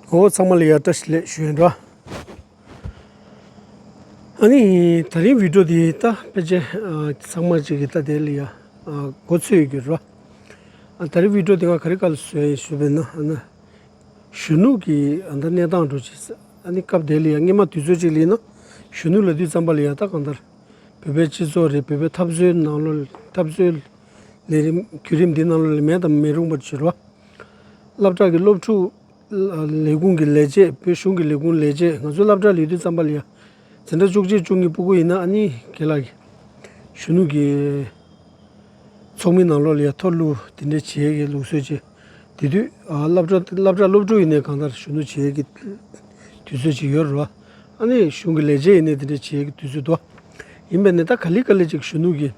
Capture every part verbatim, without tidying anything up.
འོ་ཚང་མ་ལ་ཡ་བཀྲ་ཤིས་བདེ་ལེགས་ཞུ་ཡིན་རོ། ཨ་ནི་དེ་རིང་བི་ཌིའོ་འདི་ད་ཕལ་ཆེར་ཨ་ཚང་མ་ཅིག་གིས་ད་དེ་ལ་ཡ་ཨ་མགོ་ཚོད་ཡོད་ཀྱི་རོ། ཨ་དེ་རིང་བི་ཌིའོ་འདི་ང་ག་རེ་ག་ལ་བཟོས་ཡིན་ཞུས་པས་ན། ཨ་ན་གཞོན་ནུ་གི་ཨ་ད་གནས་སྟངས་འགྲོ་ཅིག་ཨ་ནི་སྐབས་དེ་ལ་ཡ་སྔས་མ་དུས་ཚོད་ཅིག་ལ་ཡིན་ན་གཞོན་ནུ་ལབ་དུས་ཙམ་པ་ལ་ཡ་ད་གང་ལྟར་བོད་པའི་སྤྱི་ཚོགས་རེད། བོད་པའི་འཐབ་རྩོད་ནང་ལོགས་འཐབ་རྩོད་ལས་རིམ་བརྒྱུད་རིམ་འདི་ནང་ལོགས་ལ་མེད་དང་མི་རུང་བ་ཅིག་རོ། སློབ་གྲྭ་གི་སློབ་ཕྲུག་ལས་ཁུངས་ཀྱི་ལས་བྱེད། བོད་གཞུང་གི་ལས་ཁུངས་ལས་བྱེད། ང་ཚོ་སློབ་གྲྭ་ལས་དུས་ཙམ་པ་ལ་ཡ་འཛིན་གྲྭ་བཅུ་གཅིག་བཅུ་གཉིས་ཕྲུ་གུ་ཡིན་ན་ཨ་ནི་རྒན་ལགས་ཀྱི་གཞོན་ནུ་གི་ཚོགས་མི་ནང་ལོགས་ལ་ཡ་ཐོ་བླུག་དེ་འདྲ་བྱེད་ཡས་ཀྱི་ལུགས་སྲོལ་ཅིག་དེ་དུས་ཨ་སློབ་གྲྭ་སློབ་གྲྭ་སློབ་ཕྲུག་ཡིན་ནའི་གང་ལྟར་གཞོན་ནུ་བྱེད་ཡས་ཀྱི་དུས་ཚོད་ཅིག་ཡོད་རེད་བ། ཨ་ནི་གཞུང་གི་ལས་བྱེད་ཡིན་ནའི་དེ་འདྲ་བྱེད་ཡས་ཀྱི་དུས་ཚོད་དོ། ཡིན་པས་ནས་ད་ག་ལེ་ག་ལེ་ཅིག་གཞོན་ནུ་གི་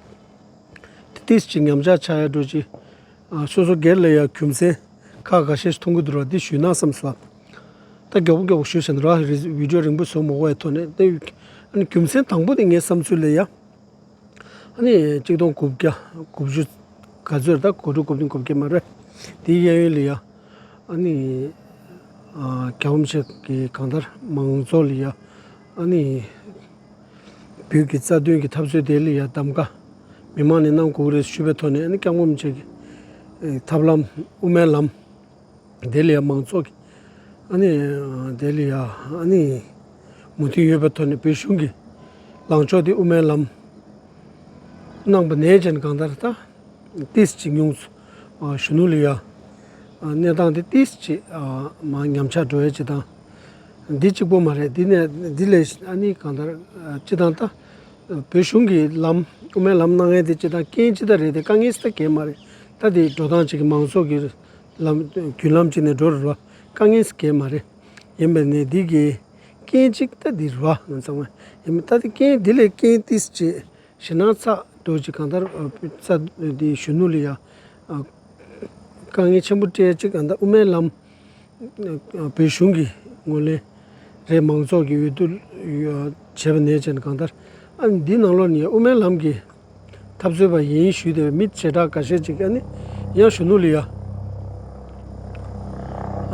དེ་ཏིས་ཅིག་ཉམས་ཆག་ཆགས་ཡ་འགྲོ་ཅིག་ཨ་སོ་སོ་སྒེར་ལ་ཡ་རྒྱུ་མཚན་ཁག་ཁ་ཤས་ཤིག་མཐོང་གི་འདུག་ར། འདི་ཞུས་ན་བསམ་སོང་། ད་མགྱོགས་པོ་མགྱོགས་པོ་ཞུས་ཟིན་ར། རི་བི་ཌིའོ་རིང་པོ་བཟོ་མ་དགོས་པའི་ཐོག་ནས་དེ་ཨ་ནི་རྒྱུ་མཚན་དང་པོ་དེ་ངའི་བསམ་ཚུལ་ལ་ཡ་ཨ་ནི་གཅིག་སྟོང་དགུ་བརྒྱ་དགུ་བཅུ་ག་ཚོད་ད་དགུ་དྲུག་དགུ་བདུན་དགུ་བརྒྱ་མ་རེད། དེའི་གཡས་གཡོན་ལ་ཡ་ཨ་ནི་ཨ་རྒྱལ་བ་རིན་པོ་ཆེ་གི་གང་ལྟར་མང་ཚོགས་ལ་ཡ་ཨ་ནི། བོད་ཀྱི་རྩ་དོན་གྱི་འཐབ་རྩོད་དེ་ལ་ཡ་གདམ་ག་མི་མང་ནས་གནང་དགོས་རེད་ཞུས་པའི་ཐོག་ནས་ཨ་ནི་སྐྱབས་མགོན་རིན་པོ་ཆེ་གི་ཨེ་ཐབས་ལམ་དབུ་མའི་ལམ་དེ་ལ་ཡ་མང་ཚོགས་ཀྱི་ཨ་ནི་དེ་ལ་ཡ་ཨ་ནི་མོས་མཐུན་ཡོད་པའི་ཐོག་ནས་བོད་གཞུང་གི་ལངས་ཕྱོགས་དེ་དབུ་མའི་ལམ་གནང་པ་ནས་ཅན་གང་ལྟར་ད། ཏིས་ཅིག་ཉུང་སུ། ཨ་གཞོན་ནུ་ལ་ཡ། ཨ་གནས་སྟངས་དེ་ཏིས་ཅིག་ཨ་མར་ཉམས་ཆག་འགྲོ་ཡ་ཅིག་དང་། འདི་གཅིག་པོ་མ་རེད། འདི་ནས་འདི་ལས་ཨ་ནི་གང་ལྟར་ཨ་སྤྱི་བཏང་ད། བོད་གཞུང་གི་ལམ་དབུ་མའི་ལམ་གནང་མཁན་དེ་སྤྱི་བཏང་རྐྱེན་ཅི་ལྟར་རེད་དེ་དཀའ་ངལ་སུ་ད་གས་མ་རེད། ད་དེ་འགྲོ་སྟངས་ཅིག་གི་མང་ཚོགས་ཀྱི་ལམ་བརྒྱུད་ལམ་ཅིག་ནས་འགྲོ་རུ་ར་དཀའ་ངལ་སུ་གས་མ་རེད། ཡིན་པ་ནས་འདི་གི་རྐྱེན་ཅིག་ད་འདི་རུ་བ་ང་ཚང་མ་ཡིན་པ་ད་དེ་རྐྱེན་འདི་ལས་རྐྱེན་ཏིས་ཅིག་ཞེད་སྣང་ཚ་འདྲ་ཅིག་གང་ལྟར་ཨ་ས་དེ་གཞོན་ནུ་ལ་ཡ་ཨ་དཀའ་ངལ་ཆེན་པོ་སྤྲད་ཅིག་གང་ལྟར་དབུ་མའི་ལམ་ཨ་བོད་གཞུང་གི་ངོས་ལེན་རེད། མང་ཚོགས་ཀྱི་འོས་བསྡུ་ཡ་བྱས་པ་ནས་ཅན་གང་ལྟར་ཨ་འདི་ནང་ལོགས་ནས་ཡ་དབུ་མའི་ལམ་གྱི་འཐབ་རྩོད་པ་ཡིན་ཞུས་ཏེ་མི་བྱེ་བྲག་འགའ་ཤས་ཅིག་ཨ་ནི་ཡང་གཞོན་ནུ་ལ་ཡ་ཨ་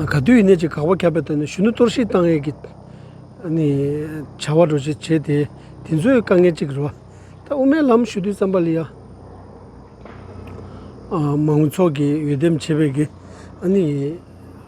ག་དུས་ཡིན་ནའི་ཅིག་དགག་པ་བརྒྱབ་པའི་ཐོག་ནས་གཞོན་ནུ་གཏོར་བཤིག་བཏང་ཡས་ཀྱི་ཨ་ནི་བྱ་བ་འདྲ་ཅིག་བྱས་ཏེ་དེ་ཚོའི་དཀའ་ངལ་ཅིག་རེད་བ། ད་དབུ་མའི་ལམ་ཞུ་དུས་ཙམ་པ་ལ་ཡ། ཨ་མང་ཚོགས་ཀྱིས་འོས་འདེམས་བྱས་པའི་གི་ཨ་ནི་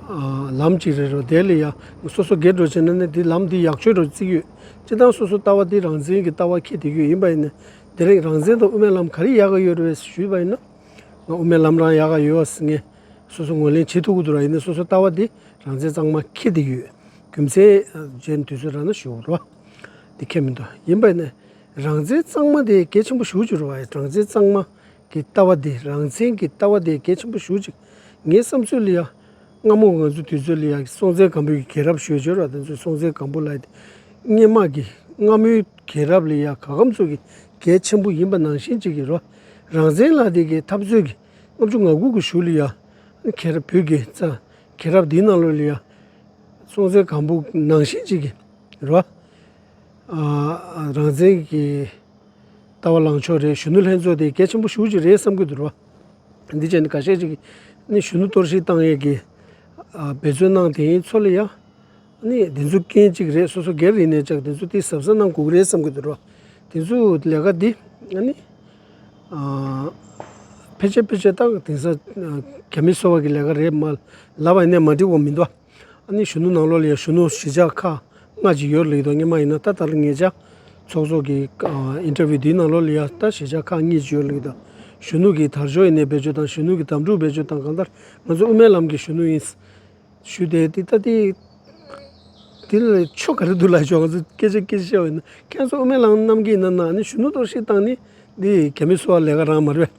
ཨ་ལམ་ཅིག་རེད་རོ། དེ་ལ་ཡ་སོ་སོ་སྒེར་འགྲོ་བྱས་ན་ནི་དེ་ལམ་འདི་ཡག་ཤོས་འགྲོ་བརྩི་གི་ཡོད། སྤྱི་བཏང་སོ་སོ་ལྟ་བ་འདི་རང་བཙན་གྱི་ལྟ་བ་འཁྱེར་བསྡད་ཀྱི་ཡོད། ཡིན་པ་ཡིན་ན་དེ་རིང་རང་བཙན་དང་དབུ་མའི་ལམ་ག་རེ་ཡག་ག་ཡོད་རེད་ཞུས་པ་ཡིན་ན་ང་དབུ་མའི་ལམ་རང་ཡག་ག་ཡོད་ཟེར་ངས་སོ་སོ་ངོས་ལེན་བྱེད་ཐུབ་ཀྱི་འདུག་ར། ཡིན་ན་སོ་སོ་ལྟ་བ་འདི་རང་བཙན་གཙང་མ་འཁྱེར་བསྡད་ཀྱི་ཡོད། རྒྱུ་མཚན་ཨ་གཞན་དུས་ཚོད་རག་ན་ཞུ་རོགས། འདི་འཁྱེར་མི་འདུག་ཡིན་པ་ཡིན་ན། རང་བཙན་གཙང་མ་དེ་གལ་ཆེན་པོ་ཞེ་པོ་ཅིག་རེད་བ། རང་བཙན་གཙང་མ་གི་ལྟ་བ་དེ་རང་བཙན་གྱི་ལྟ་བ་དེ་གལ་ཆེན་པོ་ཞེ་པོ་ཅིག་ངའི་བསམ་ཚུལ་ལ་ཡ། སྔ་མོ་ང་ཚོ་དུས་ཚོད་ལ་ཡ་སྲོང་བཙན་སྒམ་པོའི་རྒྱལ་རབས་ཞུ་ཡ་ཅིག་ཡོད་ར། དེ་ཚོ་སྲོང་བཙན་སྒམ་པོ་ལ་ཡ་དེ་སྔོན་མ་གི་སྔ་མོའི་རྒྱལ་རབས་ལ་ཡ་ག་གམ་ཚོ་གི་གལ་ཆེན་པོ་ཡིན་པ་ནང་བཞིན་ཅིག་གི་རོ། རང་བཙན་ལབ་དེ་གི་འཐབ་རྩོད་ཀྱི་ལྔ་བཅུ་ང་དགུ་གི་གཞུག་ལ་ཡ། རྒྱལ་རབས་བོད་ཀྱི་རྩ་རྒྱལ་རབས་འདིའི་ནང་ལོགས་ལ་ཡ། སྲོང་བཙན་སྒམ་པོ་ནང་བཞིན་ཅིག་གི་རོ། ཨ་རང་བཙན་གྱི་ལྟ་བ་ལངས་ཕྱོགས་རེད། གཞོན་ནུ་ལྷན་ཚོགས་དེ་གལ་ཆེན་པོ་ཞེ་པོ་ཅིག་རེད་བསམ་གྱི་འདུག་རོ། འདི་བྱས་ནས་ཁ་ཤས་ཅིག་ནི་གཞོན་ནུ་གཏོར་བཤིག་བཏང་ཡས་ཀྱི་ཨ་འབད་བརྩོན་གནང་དེ་ཡིན་ཚོ་ལ་ཡ། ནི་འདི་ཚོ་རྐྱེན་གཅིག་རེད། སོ་སོ་སྒེར་ཡིན་ནའི་ཅིག་འདི་ཚོ་དེ་གཟབ་གཟབ་གནང་དགོས་ཀྱི་རེད་བསམ་གྱི་འདུག་རོ། དེ་ཚོ་ལས་ཀ་འདི་ཨ་ནི་ཨ་ཕལ་ཆེར་ཕལ་ཆེར་ད་དེང་སང་ཨ་རྒྱ་མི་སོ་པ་གི་ལས་ཀ་རེད་མ་ལབ་པ་ཡིན་ནའི་མ་འགྲིག་པ་མི་འདུག་ཨ་ནི་གཞོན་ནུ་ནང་ལོགས་ལ་ཡ་གཞོན་ནུ་གཞིས་ཆགས་ཁག་ལྔ་ཅིག་ཡོད་ལེགས་དང་སྔོན་མ་ཡིན་ན་ད་ལྟ་ལ་ངེད་ཅག་ཚོགས་གཙོ་གི་ཨ་ཨིན་ཊར་བིའུ་འདིའི་ནང་ལོགས་ལ་ཡ་ད་གཞིས་ཆགས་ཁག་གཉིས་ཅིག་ཡོད་ལེགས་དང་གཞོན་ནུ་གི་དར་ལྕོག་ཡིན་ནའི་བེད་སྤྱོད་དང་གཞོན་ནུ་གི་དམ་ཕྲུག་བེད་སྤྱོད་དང་གང་ལྟར་ང་ཚོ་དབུ་མའི་ལམ་གྱི་གཞོན་ནུ་ཡིན། ཞུ་དེ་དེ་ལྟ་དེ། དེ་ལ་ཆོ་ག་རེ་འདུག་ལ་ཞོག་ང་ཚོ་སྐད་ཆ་སྐད་ཆ་བཤད་པ་ཡིན་ན་ཁྱེད་ཚོ་དབུ་མའི་ལམ་གནང་གི་ཡིན་ན་ན་ནི་གཞོན་ནུ་གཏོར་བཤིག་བཏང་ནི་འདི་རྒྱ་མི་སོ་པ་ལས་ཀ་རང་མ་རེད།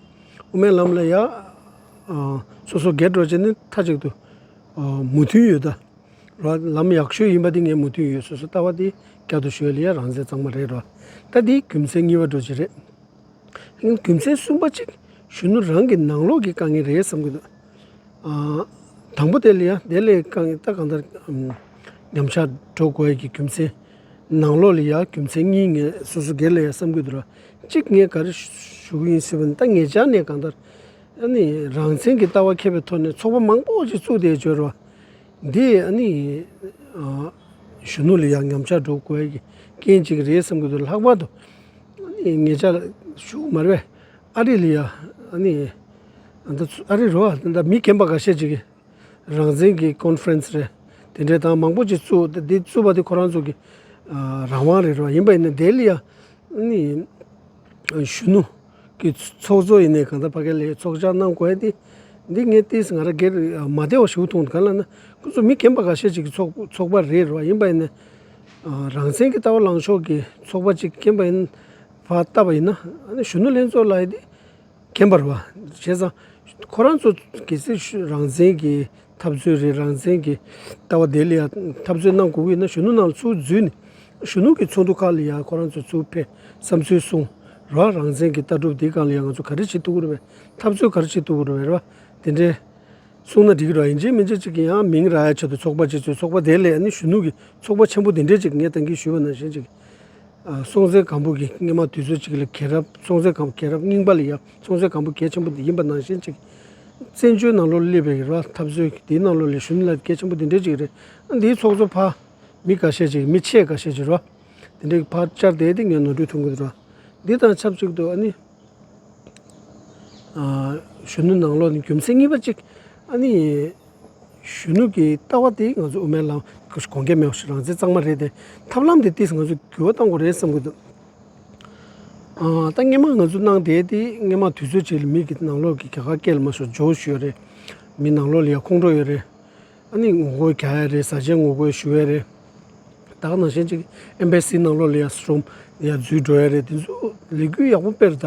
དབུ་མའི་ལམ་ལ་ཡ། ཨ་སོ་སོ་སྒེར་འགྲོ་བྱས་ནི་མཐའ་གཅིག་ཏུ་ཨ་མོས་མཐུན་ཡོད་ད། ར་ལམ་ཡག་ཤོས་ཡིན་པ་འདི་ངས་མོས་མཐུན་ཡོད། སོ་སོ་ལྟ་བ་འདི་བསྐྱར་དུ་ཞུ་ཡ་ལ་ཡ་རང་བཙན་གཙང་མ་རེད་ར། ད་འདི་རྒྱུ་མཚན་གཉིས་པ་འགྲོ་བྱེད་རེད། རྒྱུ་མཚན་གསུམ་པ་གཅིག་གཞོན་ནུ་རང་གི་ནང་ལོགས་ཀྱི་དཀའ་ངལ་རེད་བསམ་གྱི་འདུག་ཨ་དང་པོ་དེ་ལ་ཡ་དེ་ལས་དཀའ་ངལ་ད་གང་ལྟར་ཨམ་ཉམས་ཆག་འགྲོ་དགོས་ཡ་གི་རྒྱུ་མཚན། ནང་ལོགས་ལ་ཡ་རྒྱུ་མཚན་གཉིས་ངས་སོ་སོ་སྒེར་ལ་ཡ་བསམ་གྱི་འདུག་ར། གཅིག་ངས་ག་རེ་ཞུ་གི་ཡིན་ཟེར་བ་ནི་ད་ངེད་ཅག་ནས་གང་ལྟར་ཨ་ནི་རང་བཙན་གྱི་ལྟ་བ་འཁྱེར་བའི་ཐོག་ནས་ཚོགས་པ་མང་པོ་ཅིག་བཙུགས་ཏེ་བྱོས་ར། འདི་ཨ་ནི་ཨ་གཞོན་ནུ་ལ་ཡང་ཉམས་ཆག་འགྲོ་དགོས་ཀྱི་རྐྱེན་ཅིག་རེད་བསམ་གྱི་འདུག་ལྷག་པར་དུ་ཨ་ནི་ངེད་ཅག་ཞུ་མ་རེད་པས། ཨ་རི་ལ་ཡང་ཨ་ནི་ཨ་ད་ཚུ་ཨ་རི་རོ་ཨ་ད་མི་རྒན་པ་འགའ་ཤས་ཅིག་གིས་རང་བཙན་གྱི་ཀོན་ཧྥ་རན་སི་རེད། དེ་འདྲའི་དང་མང་པོ་ཅིག་བཙུགས། དེ་བཙུགས་པ་དེ་ཁོ་རང་ཚོ་གི་ཨ་རང་དབང་རེད་རོ། ཡིན་པ་ཡིན་ན་དེ་ལ་ཡང་ཨ་ནི་གཞོན་ནུ་གི་ཚོགས་གཙོ་ཡིན་ནའི་གང་ལྟར་ཕ་གི་ལ་ཚོགས་བཅར་གནང་དགོས་ཡ་དེ་འདི་ངས་ཏིས་ང་རང་སྒེར་མ་བདེ་བ་ཞིག་མཐོང་། གང་ལབ་ན་ཁོ་ཚོ་མི་རྒན་པ་འགའ་ཤས་ཅིག་གི་ཚོགས་ཚོགས་པ་རེད་རོ། ཡིན་པ་ཡིན་ན་ཨ་རང་བཙན་གྱི་ལྟ་བ་ལངས་ཕྱོགས་ཀྱི་ཚོགས་པ་ཅིག་རྐྱེན་པ་ཡིན་ཕར་བལྟས་པ་ཡིན་ན་ཨ་ནི་གཞོན་ནུ་ལྷན་ཚོགས་ལབ་ཡ་དེ་རྐྱེན་པ་རེད་པ། བྱས་ཙང་ཁོ་རང་ཚོ་གལ་སྲིད་རང་བཙན་གྱི་འཐབ་རྩོད་རེད། རང་བཙན་གྱི་ལྟ་བ་དེ་ལ་ཡང་འཐབ་རྩོད་གནང་དགོས་ཀྱི་ཡིན་ན་གཞོན་ནུ་ནང་ལ་ཚུར་འཛུལ་ནས་གཞོན་ནུ་གི་ཚོགས་འདུ་ཁག་ལ་ཡང་ཁོ་རང་ཚོ་ཚུར་ཕེབས་བསམ་ཚུལ་གསུངས་རོགས། རང་བཙན་གྱི་ལྟ་གྲུབ་དེའི་སྒང་ལ་ཡང་ང་ཚོ་ག་རེ་བྱེད་ཐུབ་ཀྱི་རེད་པས། འཐབ་རྩོད་ག་རེ་བྱེད་ཐུབ་ཀྱི་རེད་པས་རེད་པ། དེ་འདྲའི་གསུངས་ན་འགྲིག་གི་རེད་པ། ཡིན་གཅིག་མིན་གཅིག་ཅིག་གི་ཡང་མིང་རག་ཡ་ཆེད་དུ་ཚོགས་པ་ཅིག་བཙུགས། ཚོགས་པ་དེ་ལ་ནི་གཞོན་ནུ་གི་ཚོགས་པ་ཆེན་པོ་དེ་འདྲའི་ཅིག་ངས་ད་གིན་ཞུས་པ་ནང་བཞིན་ཅིག་ཨ་སྲོང་བཙན་སྒམ་པོ་གི་སྔོན་མ་དུས་ཚོད་ཅིག་ལ་རྒྱལ་རབས་སྲོང་བཙན་སྒམ་རྒྱལ་རབས་རྙིང་པ་ལ་ཡང་སྲོང་བཙན་སྒམ་པོ་གལ་ཆེན་པོ་དེ་ཡིན་པ་ནང་བཞིན་ཅིག་བཙན་བྱོལ་ནང་ལོགས་སླེབས་པའི་ར་འཐབ་རྩོད་དེའི་ནང་ལོགས་ལ་གཞོན་ནུ་ལ་གལ་ཆེན་པོ་དེ་འདྲའི་ཅིག་རེད། ཨ་འདིའི་ཚོགས་གཙོ་ཕར་མི་འགའ་ཤས་ཅིག་མི་ཆེ་འགའ་ཤས་ཅིག་ར་དེ་འདྲའི་ཕར་བཅར་བསྡད་དེ་ངས་ནོར་འཁྲུལ་མཐོང་གི་འདུག་ར། འདི་དང་ཆབས་ཅིག་ཏུ་ཨ་ནི། ཨ་གཞོན་ནུ་ནང་ལོགས་ནས་རྒྱུ་མཚན་གཉིས་པ་གཅིག་ཨ་ནི་གཞོན་ནུ་གི་ལྟ་བ་དེ་ང་ཚོ་དབུ་མའི་ལམ་དགོངས་འགལ་མེད་པ་ཞིག་རང་བཙན་གཙང་མ་རེད་དེ། ཐབས་ལམ་དེ་ཏིས་ང་ཚོ་འགྱུར་བ་གཏོང་དགོས་རེད་བསམ་གྱི་འདུག་ཨ་ད་སྔོན་མ་ང་ཚོ་གནང་བསྡད་དེ་སྔོན་མ་དུས་ཚོད་ཅིག་ལ་མི་གི་ནང་ལོགས་ཀྱི་རྒྱ་གར་སྐད་ལ་མ་ཞོག་ཇོ་ཞུ་ཡ་རེད། མི་ནང་ལོགས་ལ་ཡ་ཁོང་ཁྲོ་ཡོད་རེད། ཨ་ནི་ངོ་རྒོལ་རྒྱག་ཡ་རེད། བཟའ་བཅའི་ངོ་རྒོལ་ཞུ་ཡ་རེད། ད་ག་ནང་བཞིན་ཅིག་ཨེམ་བྷ་སི་ནང་ལོགས་ལ་ཡ་སྲུང་ཡ་འཛུལ་འགྲོ་ཡ་རེད། དེ་ཚོ་ལས་འགུལ་ཡག་པོ་སྤེལ། ད་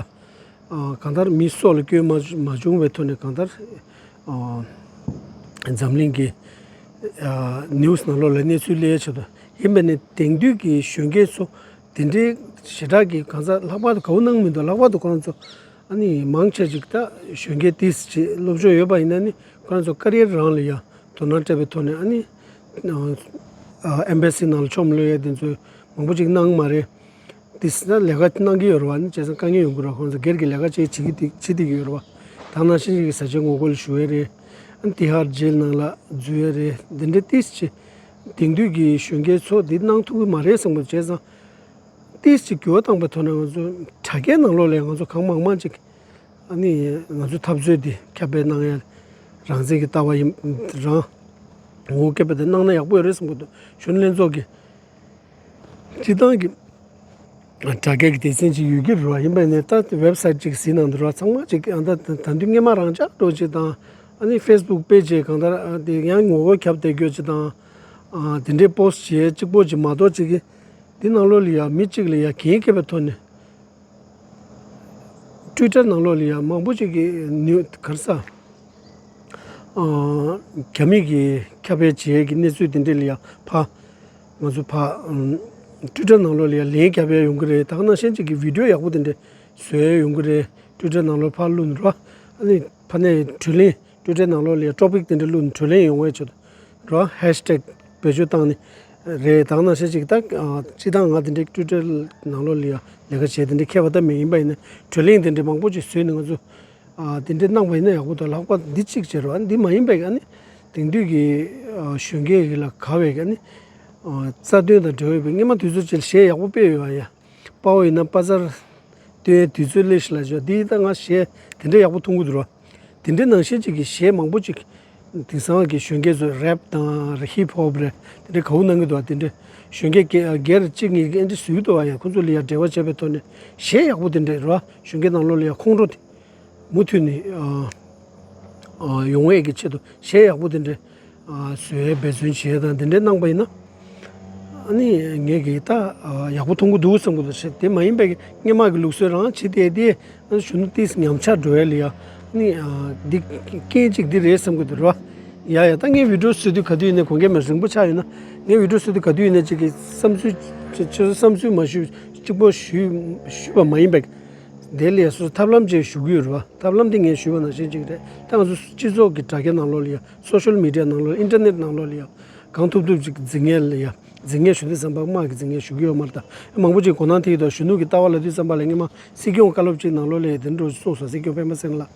ཨ་གང་ལྟར་མི་སྲོག་ལ་སྐྱོན་མ་མ་བྱུང་བའི་ཐོག་ནས་གང་ལྟར་ཨ་འཛམ་གླིང་གི་ཨ་ནིའུ་སི་ནང་ལོགས་ལ་གནས་ཚུལ་སླེབས་ཆེད་དུ་ཡིན་པ་ནས། དེང་དུས་ཀྱི་གཞོན་སྐྱེས་ཚོ་དེ་འདྲའི་ཞེ་དྲག་གི་གང་ཟག་ལྷག་པར་དུ་གའུ་གནང་མི་འདུག་ལྷག་པར་དུ་ཁོ་རང་ཚོ་ཨ་ནི་མང་ཆེ་ཅིག་ད་གཞོན་སྐྱེས་ཏིས་ཅིག་སློབ་སྦྱོང་ཡོད་པ་ཡིན་ན་ནི་ཁོ་རང་ཚོ་ཀ་རི་ཡར་རང་ལ་ཡ་དོ་སྣང་སྤྲད་པའི་ཐོག་ནས་ཨ་ནི་ཨ་ཨེམ་བྷ་སི་ནང་ལ་ཆོམ་གློད་ཡས་དེ་ཚོ་མང་པོ་ཅིག་གནང་མ་རེད། ཏིས་ན་ལས་ཀ་གནང་གི་ཡོད་རེད་པ། ཨ་ནི་བྱས་ཙང་དཀའ་ངལ་ཡོང་གི་རེད་པ། ཁོ་རང་ཚོ་སྒེར་གྱི་ལས་ཀ་ཅིག་བྱེད་ཀྱི་བསྡད་བྱེད་བསྡད་ཀྱི་ཡོད་རེད་པ། ད་ནང་བཞིན་གྱི་བཟའ་བཅའི་ངོ་རྒོལ་ཞུ་ཡས་རེད། ཨ་ནི་ཏི་ཧར་ཇེལ་ནང་ལ་འཛུལ་ཡས་རེད། འདི་འདྲ་ཏིས་ཅིག་དེང་དུས་ཀྱི་གཞོན་སྐྱེས་ཚོ་འདི་གནང་ཐུབ་ཀྱི་མ་རེད་བསམ་གྱི་འདུག་བྱས་ཙང་ཏིས་ཅིག་འགྱུར་བ་བཏང་པའི་ཐོག་ནས་ང་ཚོ་དྲ་རྒྱའི་ནང་ལོགས་ལ་ང་ཚོ་གང་མང་མང་ཅིག་ཨ་ནི་ང་ཚོ་འཐབ་རྩོད་འདི་ཁྱབ་སྤེལ་གནང་ཡ། རང་བཙན་གྱི་ལྟ་བ་ཡིན་རང་ངོ་བོ་སྐད་འབོད་དེ་གནང་ན་ཡག་པོ་ཡོད་རེད་བསམ་གྱི་འདུག་གཞོན་ནུ་ལྷན་ཚོགས་ཀྱི་སྤྱི་བཏང་གི་དྲ་རྒྱ་གི་སྡེ་ཚན་ཅིག་ཡོད་ཀྱི་རེད་པ། ཡིན་པ་ནས་ད་ཝེབ་སའིཊ་ཅིག་གཟིགས་གནང་འདུག་ར། ཚང་མ་ཅིག་ཨ་ད་ད་དུང་སྔོན་མ་རང་འཇགས་འགྲོ་ཅིག་དང་། ཨ་ནི་ཕེ་སི་བུག་པེ་ཇི་གང་ལྟར་ཨ་དེ་ཡང་ངོ་རྒོལ་ཁྱབ་བསྡད་རྒྱུ་ཅིག་དང་། ཨ་དེ་འདྲའི་པོ་སི་ཊི་བྱེད་གཅིག་པོ་ཅིག་མ་གཏོགས་ཅིག་གི་དེ་ནང་ལོགས་ལ་ཡ་མི་གཅིག་ལ་ཡ་འགན་འཁྱེར་བའི་ཐོག་ནས། ཊུའི་ཊར་ནང་ལོགས་ལ་ཡང་མང་པོ་ཅིག་གིས་ནིའུ་ག་རེ་ཟ། ཨ་རྒྱ་མི་གིས་ཁྱབ་སྤེལ་བྱེད་ཡས་ཀྱི་གནས་ཚུལ་དེ་འདྲ་ལ་ཡང་ཕར་ང་ཚོ་ཕར་ཨམ་ཊུའི་ཊར་ནང་ལོགས་ལ་ཡང་ལན་རྒྱབ་ཡས་ཡོང་གི་རེད། ད་ག་ནང་བཞིན་ཅིག་གི་བི་ཌི་ཡོ་ཡག་པོ་དེ་འདྲ་བཟོ་ཡས་ཡོང་གི་རེད། ཊུའི་ཊར་ནང་ལོགས་ཕར་བླུགས་ནས་རོ། ཨ་ནི་ཕར་ནས་བགྲོ་གླེང་། ཊུའི་ཊར་ནང་ལོགས་ལ་ཡང་ཊོ་པིག་དེ་འདྲ་བླུགས་ནས་བགྲོ་གླེང་ཡོང་བའི་ཆེད་དུ་རོ། ཧེཤ་ཊེག་བེད་སྤྱོད་བཏང་ནས་རེད། ད་ག་ནང་བཞིན་ཅིག་ད་ཨ་སྤྱིར་བཏང་ང་དེ་འདྲའི་ཊུའི་ཊར་ནང་ལོགས་ལ་ཡང་ལས་ཀ་བྱས་དེ་འདྲའི་མཁས་པ་ད་མེད། ཡིན་པ་ཡིན་ན་བགྲོ་གླེང་དེ་འདྲའི་མང་པོ་ཅིག་བཟོས་ནས་ང་ཚོ་ཨ་དེ་འདྲའི་གནང་བ་ཡིན་ན་ཡག་པོ་འདུག་ལྷག་པར་འདི་གཅིག་བྱས་རོགས། ཨ་འདི་མ་ཡིན་པའི་ཨ་ནི་དེང་དུས་ཀྱི་ཨ་གཞོན་སྐྱེས་ཡིན་ལ་ག་བའི་ཨ་ནི་ཨ་རྩ་དོན་དང་འབྲེལ་བའི་སྔོན་མ་དུས་ཚོད་ཅིག་ལ་གཞས་ཡག་པོ་སྤེལ་ཡོད་པ་ཡ། དཔའ་བོ་ཡིན་ན་དཔའ་རྩལ་སྟོན་དུས་ཚོད་སླེབས་ཤག་ལབ་ཤག་འདི་ད་ང་གཞས་དེ་འདྲ་ཡག་པོ་མཐོང་གི་འདུག་ར། དེ་འདྲའི་ནང་བཞིན་ཅིག་གི་གཞས་མང་པོ་ཅིག་དེང་སང་གི་གཞོན་སྐྱེས་ཚོས་རེབ་དང་ཧིབ་ཧོབ་རེད། དེ་འདྲའི་གའུ་གནང་གི་འདུག་བ། དེ་འདྲའི་གཞོན་སྐྱེས་སྒེར་གཅིག་གཉིས་ཀྱིས་ཨེ་འདྲ་བཟོས་ཀྱི་འདུག་བ། ཡ་ཁོ་ཚོ་ལ་ཡ་འབྲེལ་བ་བྱས་པའི་ཐོག་ནས་གཞས་ཡག་པོ་དེ་འདྲ་རེད་བ། གཞོན་སྐྱེས་ནང་ལོགས་ལ་ཡ་ཁོང་ཁྲོ་དེ་མུ་མཐུད་ནས་ཨ་ཨ་ཡོང་བའི་གི་ཆེད་དུ་གཞས་ཡག་པོ་དེ་འདྲ་ཨ་བཟོས་འབད་བརྩོན་བྱས་དང་དེ་འདྲ་གནང་པ་ཡིན་ན། ཨ་ནི་ངས་གི་ད་ཨ་ཡག་པོ་མཐོང་གི་འདུག་བསམ་གི་འདུག་ཤག་དེ་མ་ཡིན་པའི་སྔོན་མ་གི་ལུགས་སྲོལ་རང་བྱེད་བསྡད་དེ་ཨ་གཞོན་ནུ་ཏིས་ཉམས་ཆག་འགྲོ་ཡ་ལ་ཡ། ཨ་ནི་ཨ་འདི་རྐྱེན་གཅིག་འདི་རེད་བསམ་གི་འདུག་ར། ཡ་ཡ་ད་ངས་བི་ཌི་ཡོ་བཟོ་དུས་ག་དུས་ཡིན་ནའི་དགོངས་འགལ་མེད། རིང་པོ་ཆགས་ཡོད་ན་ངས་བི་ཌི་ཡོ་བཟོ་དུས་ག་དུས་ཡིན་ནའི་གཅིག་གི་བསམ་ཚུལ་ཁྱེད་ཚོ་བསམ་ཚུལ་མ་ཞུས་གཅིག་པོ་ཞུས་ཞུས་པ་མ་ཡིན་པའི་དེ་ལ་ཡ་སོ་སོ་ཐབས་ལམ་ཅིག་ཞུ་གི་ཡོད་རེད་བ། ཐབས་ལམ་དེ་ངས་ཞུས་པ་ནང་བཞིན་ཅིག་རེད། ད་ང་ཚོ་སྤྱི་ཚོགས་ཀྱི་དྲ་རྒྱ་ནང་ལོགས་ལ་ཡ། སོ་ཤལ་མི་ཌི་ཡ་ནང་ལོགས། ཨིན་ཊར་ནེཊ་ནང་ལོགས་ལ་ཡ། གང་ཐུབ་ཐུབ་ཅིག་འཛིང་ཡས་ལ་ཡ། འཛིང་ངེས་ཞུ་དུས་ཙམ་པ་དམག་གི་འཛིང་ངེས་ཞུ་གི་ཡོད་མ་རེད། ད་མང་པོ་ཅིག་གོ་ནང་དེ་ཡིན་དུས་གཞོན་ནུ་གི་ལྟ་བ་ལབ་དུས་ཙམ་པ་ལ་སྔོན་མ་སྲིད་སྐྱོང་བཀའ་སློབ་ཅིག་ནང་ལོགས་ལ་དེ་འདྲ་གསུངས་སོང་། སྲིད་སྐྱོང་སྤེན་པ་ཚེ་རིང་ལགས།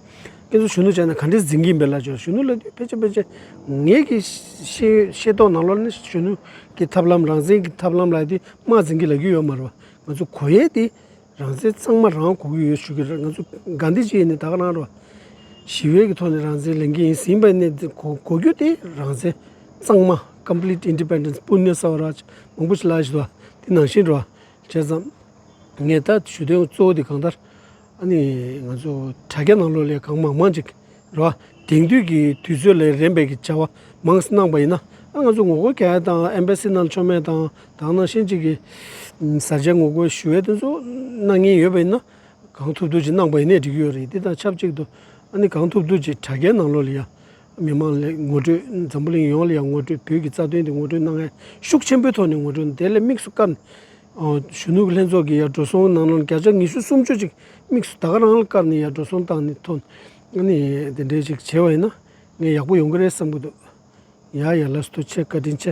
ཁྱེད་ཚོ་གཞོན་ནུ་བྱས་ན་ག་འདྲས་འཛིང་གི་ཡིན་པས་ལབ་བྱས། གཞོན་ནུ་ལབ་དུས་ཕལ་ཆེར་ཕལ་ཆེར་ངེད་ཀྱི་ཤེས་ཤེས་རྟོགས་ནང་ལོགས་ནས་གཞོན་ནུ་གི་ཐབས་ལམ་རང་བཙན་གྱི་ཐབས་ལམ་ལབ་དུས་དམག་འཛིང་གི་ལབ་ཀྱི་ཡོད་མ་རེད་པ། ང་ཚོ་གོ་ཡས་དེ་རང་བཙན་གཙང་མ་རང་གོ་གི་ཡོད་ཞུ་གི་རེད། ང་ཚོ་ག་འདི་ཅིག་ཡིན་ནའི་ད་ག་རང་རེད་པ། ཞི་བའི་གི་ཐོག་ནས་རང་བཙན་ལེན་གི་ཡིན་ཟིན་པ་ནས་གོ་གོ་རྒྱུ་དེ་རང་བཙན་གཙང་མ། Complete Independence། པུ་ནེ་སྭ་ཝ་རཱཇ་མང་པོ་ཞིག་ལབ་བཞིན་འདུག་པ། དེ་ནང་བཞིན་རེད་པ། བྱས་ཙང་ངས་ད་ཞུ་དོན་གཙོ་བོ་དེ་གང་ལྟར་ཨ་ནི་ང་ཚོ་དྲ་རྒྱ་ནང་ལོགས་ལ་གང་མང་མང་ཅིག་རེད་པ། དེང་དུས་ཀྱི་དུས་ཚོད་ལ་རན་པའི་གི་བྱ་བ་མང་ཙམ་གནང་པ་ཡིན་ན། ཨ་ང་ཚོ་ངོ་རྒོལ་རྒྱག་ཡ་དང་ཨེམ་བྷ་སི་ནང་ལ་མཆོད་མེ་དང་དེ་ནང་བཞིན་ཅིག་གི་ཨམ་གཟའ་མཇལ་ངོ་རྒོལ་ཞུ་ཡ་དེ་ཚོ་གནང་མཁན་ཡོད་པ་ཡིན་ན། གང་ཐུབ་ཐུབ་ཅིག་གནང་པ་ཡིན་ནའི་འགྲིག་གི་ཡོད་རེད། དེ་དང་ཆབས་ཅིག་ཏུ་ཨ་ནི་གང་ཐུབ་ཐུབ་ཅིག་དྲ་རྒྱའི་ནང་ལོགས་ལ་ཡ་མི་མང་ལ་ངོ་སྤྲོད། འཛམ་བུ་གླིང་ཡོངས་ལ་ཡ་ངོ་སྤྲོད། བོད་ཀྱི་རྩ་དོན་དེ་ངོ་སྤྲོད་གནང་ཡ་ཤུགས་ཆེན་པོའི་ཐོག་ནས་ངོ་སྤྲོད། དེ་ལ་དམིགས་སུ་བཀར་ནས་ཨོ་གཞོན་ནུ་ལྷན་ཚོགས་ཀྱི་ཡ་འགྲོ་སོང་ནང་ལོགས་བརྒྱ་ཆ་ཉི་ཤུ་སུམ་ཅུ་ཅིག་དམིགས་སུ་ད་ག་རང་ལ་བཀར་ནས་ཡ་འགྲོ་སོང་བཏང་ནས་ཐོན། ཨ་ནི་དེ་འདྲའི་ཅིག་བྱས་པ་ཡིན་ན་ངས་ཡག་པོ་ཡོང་གི་རེད་བསམ་གྱི་འདུག་ཡ་ཡ་ལགས་སོ། ཐུགས་རྗེ་ཆེ། བཀའ་དྲིན་ཆེ།